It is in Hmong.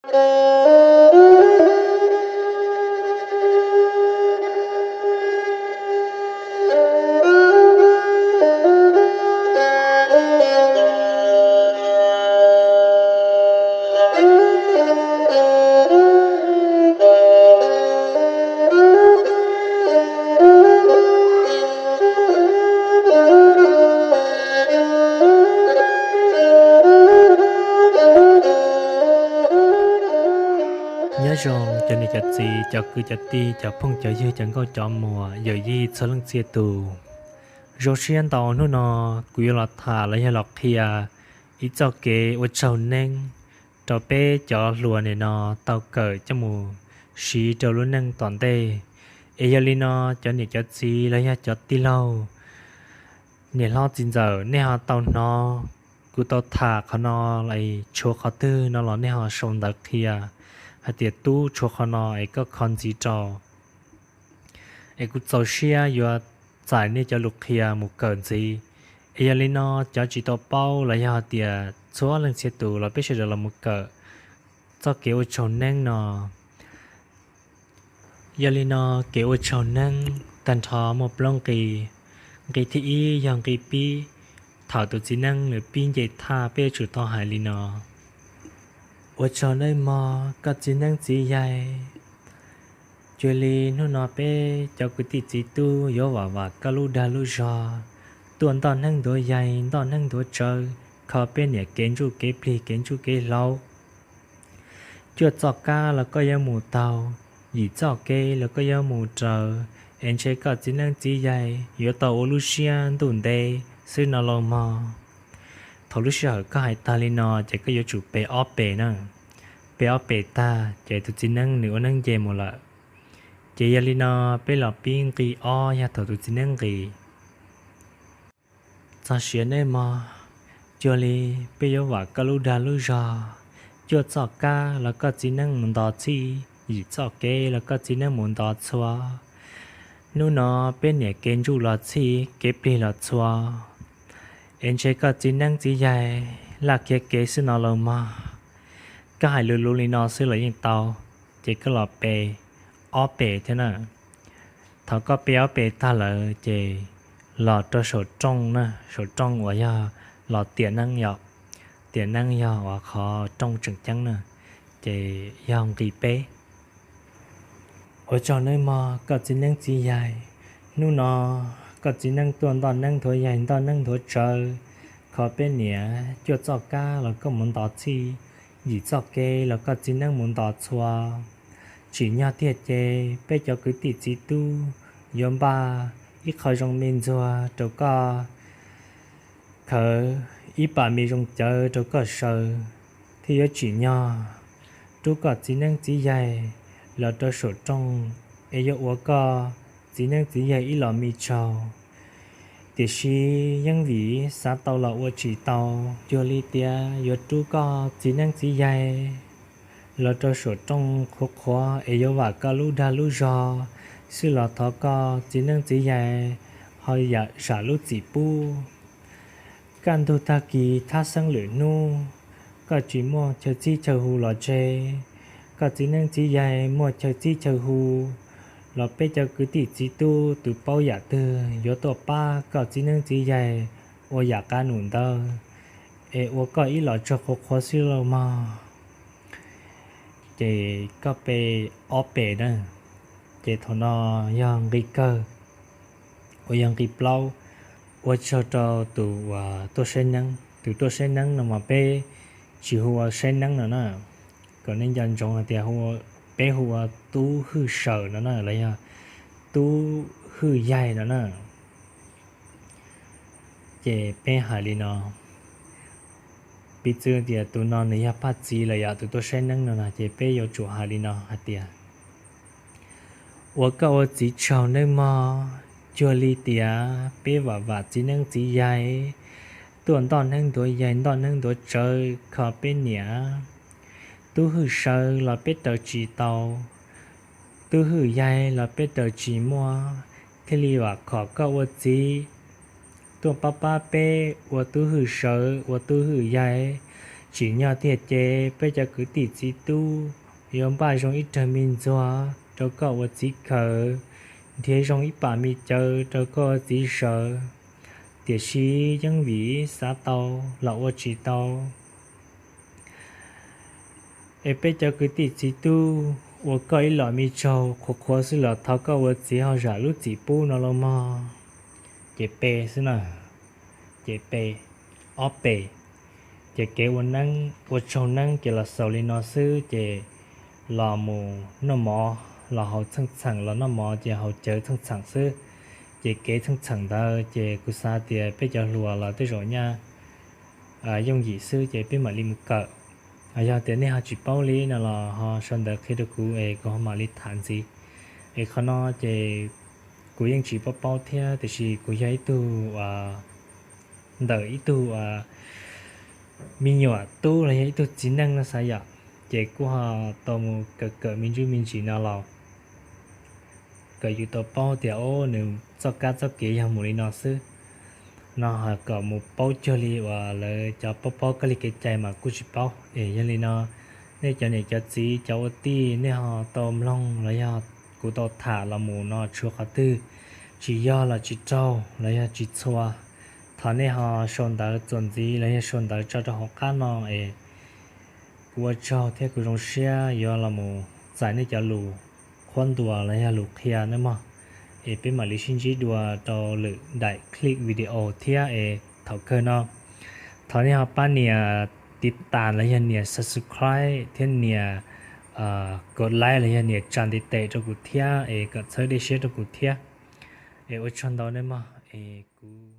Nyob zoo cov niam cov txiv, cov kwv cov tij, cov phooj cov ywg, cov nkauj cov muam, yawm yij txhua leej txhia tus. Zoo siab ntau hnub no kuv yuav los tham los yog los qhia ib txoj kev ua tsaug neeb rau peb cov hluas nim no tau kawm coj mus siv rau lub neej tom ntej. Es yog li no, cov niam cov txiv los yog cov tij laug, niam hlob txiv ntxawm, nej ho tau hnov kuv tau tham qhov no los tshuav qhov twg no los nej ho sau ntawv qhia hais tias tub tshuav qhov no es koj kho ntxiv rau. Es kuv txaus siab yuav txais nej cov lus qhia mus kawm ntxiv. Es yog li no, cov tsis tau paub los yog hais tias txhua leej txhia tus los peb sawv daws los mus kawm txoj kev ua tsaug neeb no. Yog li no, kev ua tsaug neeb tag nrho muaj plaub nqi. Nqi thib ib yog nqi pib, thaum tus txiv neeb nws pib nce thaj peb yuav tsum tau hais li no: Ua tsaug nawb mog koj txiv neeb txiv yaig. Cuag li hnub no peb cov kwv tij txiv tub yuav vam vam koj lub dag lub zog, tuaj ntoj neeb ntuav yaig ntoj neeb ntuav tsawv, kho peb niam kev ntsuj kev plig kev ntsuj kev hlauv. Cuaj txoj kab los koj yuav mus taug, yim txoj kev los koj yuav mus raws, es ntshe koj txiv neeb txiv yaig yuav tau ua lub siab ntuj ntev xwb no lauj mog. Thaum lub sij hawm koj hais tag li no ces koj yuav tsum pe ob pes na. Pe ob pes tag ces tus txiv neeb nws ua neeb nce mus lawm. Ces yog li no, peb los pib nqi ob yog thaum tus txiv neeb nqis. Txog siav nawb mog, cuag li peb yuav vam koj lub dag lub zog, cuaj txoj kab los koj txiv neeb mus nto txhij, yim txoj kev los koj txiv neeb mus nto txhua. Hnub no peb niam kev ntsuj los txhij kev plig los txhua, es ntshe koj txiv neeb txiv yaig laj khiav kev xwb no lauj mog. Koj hais lus lus li no xwb los yeej tau, ces koj los pe ob pes thiab na. Thaum koj pe ob pes tag lawm ces los rau saum rooj na, saum rooj uas yog los tiam neeb yom. Tiam neeb yog uas qhov rooj tseem ceeb na, ces yog nqi peb. Ua tsaug nawb mog koj txiv neeb txiv yaig, hnub no koj txiv neeb tuaj ntoj neeb nthuav yaig ntoj neeb nthuav tsawv, kho peb niam, cuaj txoj kab los koj mus nto txhij, yim txoj kev los koj txiv neeb mus nto txhua. Tsim nyog tiag ces peb cov kwv tij txiv tub yuav npaj ib qho zoo me ntxuag rau koj khawv, ib pas me zoo cawv rau koj saw, thiab yuav tsim nyog rub koj txiv neeb txiv yaig los rau saum rooj, es yuav ua koj txiv neeb txiv yaig ib los me tsaug. Tiam sis yeej vim xav tau los ua tsis tau, cuag li tias yuav rub koj txiv neeb txiv yaig los rau saum rooj qhuav qhuav es yuav vam koj lub dag lub zog xwb los thov koj txiv neeb txiv yaig ho zam lub txim pub. Kaj ntug tag kis thab xeeb lwm hnub, koj tsis muaj chaw txib chaw hu los tseg, koj txiv neeb txiv yaig muaj chaw txib chaw hu, los peb cov kwv tij txiv tub tus paub yam twg yuav tuaj pab koj txiv neeb txiv yaig ua yam qab num ntawd, es ua koj ib los tsaug qhuav qhuav xwb lauj mog. Ces koj pe ob pes na. Ces thaum no yog nqi kawg uas yog nqi plaub, ua tsaug rau tus uas tuaj saib neeb. Tus tuaj saib neeb no mas peb tsis hu ua saib neeb no na, kom nej nco ntsoov hais tias peb hu ua tub hwj saws no na los yog tub hwj yaig no na. Ces peb hais li no, piv txwv tias tus no nws yog paj txiv lawm yom, tus tuaj saib neeb no no ces peb yuav tsum hais li no hais tias, ua koj ua txiv tsaug nawb mog, cuag li tias peb vam vam txiv neeb txiv yaig tuaj ntoj neeb ntuav yaig ntoj neeb ntuav tsawv kho peb niam. Tub hwj saws los peb raws tsis tau, tub hwj yaig los peb raws tsis muaj, thiaj li vam khom koj ua txiv tuaj pab pab peb ua tub hwj saws ua tub hwj yaig, Tsim nyog tiag ces peb cov kwv tij txiv tub yuav npaj zoo ib rag me ntxuag rau koj ua txiv khaws, nrhiav zoo ib pam me cawv rau koj ua txiv sawv. Tiam sis yeej vim xav tau los ua tsis tau, es peb cov kwv tij txiv tub ua koj ib los me tsaug qhuav qhuav xwb los thov koj ua txiv ho zam lub txim pub no los mog. Ces pe xwb na, ces pe, ob pe. Ces kev ua neeb ua tsaug neeb ces los xaus li no xwb, ces los mus noj mov los haus txheej txheem, los noj mov ces haus cawv txheej txheem xwb. Ces kev txheej txheem ntawd ces kuv xav tias peb cov hluas los tej zaum nyaj yooj yim xwb ces peb mam li mus kawm. Yog tias nej ho tsis paub li no los ho sau ntawv qhia rau kuv es kuv ho mam li tham ntxiv. Es qhov no ces kuv yeej tsis paub paub thiab, tiam sis kuv yog ib tug ntawm ib tug me nyuam tub los yog ib tug txiv neej no xav yom, ces kuj ho tau mus kawm kawm me ntsis me ntsis no los kawm yus tau paub tias o, nws txoj kab txoj kev yog mus li no xwb. No ho kom mus paub cuag li uas lawv cov paub paub kab li kev cai mas kuj tsis paub. Es yog li no, nej cov niam cov txiv cov ua tij nej ho tau mloog los yog kuv tau tham los mus no tshuav qhov twg tsis yog los tsis raug los yog tsis txhua, thov nej ho sau ntawv txuas ntxiv los yog sau ntawv tso rau hauv qab no es kuv ua tsaug thiab kuv zoo siab yuav los mus txais nej cov lus qhuab ntuas los yog lus qhia nawb mog. Es peb mam li sib ntsib dua rau lwm daim clip video thiab es thaum kawg no thov nej ho pab nias tiv tas los yog nias subscribe thiab nias kos like los yog nias tsa ntiv tes rau kuv thiab es kom txhawb dej siab rau kuv thiab. Es ua tsaug ntau nawb mog, es kuv